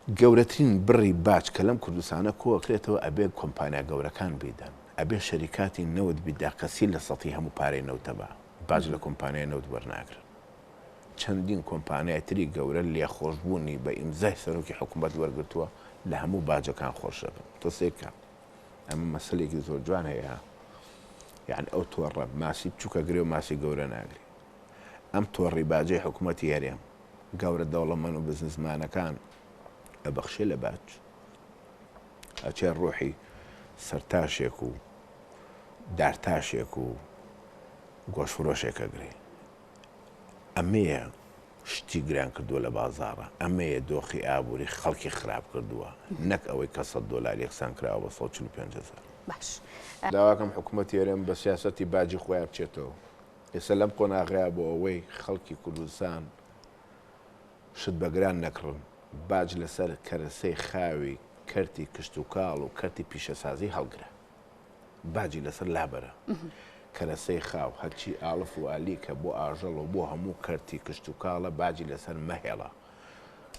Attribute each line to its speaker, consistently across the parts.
Speaker 1: گەورەترین بڕی باج کە لەم کوردستانە کۆئەکرێتەوە ئەبێ کۆمپانیا گەورەکان بیدەن، ئەبێ شەریکاتی نەوت بیدا کە سی لە سەتی هەموو پارەی نەوتە بە باج لە کۆمپانیای نەوت وەرناگرن. چەندین کۆمپانیای تری گەورە لێخۆشبوونی بە ئیمزای سەرۆکی حکومەت وەرگرتووە لە هەموو باجەکان خۆش دەبن. تۆ سەیرکە ئەمە مەسەلێکی زۆر جوان هەیە یانی ئەو تۆڕە ماسی بچووکە گرێ و ماسی گەورە ناگرێ. ئەم تۆڕی باجەی حکومەتی هەرێم گەورە دەوڵەمەن و بزنسمانەکان ئەبەخشێ لە باج ئەچێ ڕۆحی سەرتاشێک و دارتاشێک و گۆشفرۆشێک ئەگرێ ئەمەیە شتی گران کردووە لە بازاڕە ئەمەیە دۆخی ئابووری خەڵکی خراپ کردووە نەک ئەوەی کە 100 دۆلار یەکسان کراوە بە 145 هەزار.
Speaker 2: باش.
Speaker 1: داواکەم حکومەتی هەرێم بە سیاسەتی باجی خۆیان بچێتەوە. ئێستا لەم قۆناغەیا بۆ ئەوەی خەڵکی کوردستان شت بە گران نەکڕن، باج لەسەر کەرەسەی خاوی کەرتی کشتوکاڵ و کەرتی پیشەسازی هەڵگرە. باجی لەسەر لابەرە. کەرەسەی خاو، هەرچی ئاڵف و ئالیکە بۆ ئاژەڵ و بۆ هەموو کەرتی کشتوکاڵە باجی لەسەر مەهێڵە.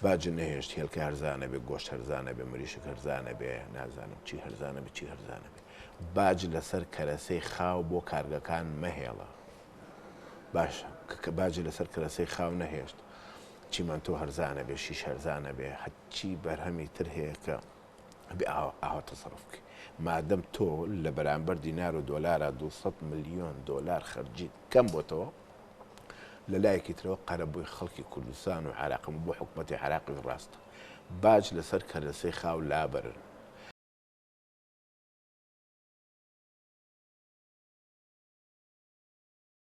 Speaker 1: باجت نەهێشت هێلکە هەرزانە بێ، گۆشت هەرزانە بێ، مریشک هەرزانە بێ، نازانم چی هەرزانە بێ، چی هەرزانە بێ. باج لەسەر کەرەسەی خاو بۆ کارگەکان مەهێڵە. باشە کە باجی لەسەر کەرەسەی خاو نەهێشت، چیمەنتۆ هەرزانە بێ، شیش هەرزانە بێ، هەرچی بەرهەمی تر هەیە کە ئەبێ ئاوا تەسەروف بکەی. مادەم تۆ لە بەرامبەر دینار و دۆلارا 200 ملیۆن دۆلار خەرجیت کەم بۆتەوە، لە لایەکی ترەوە قەرەبووی خەڵکی کوردستان و عێراقم بۆ حکومەتی عێراقیش ڕاستە. باج لەسەر کەرەسەی خاو لابەرن.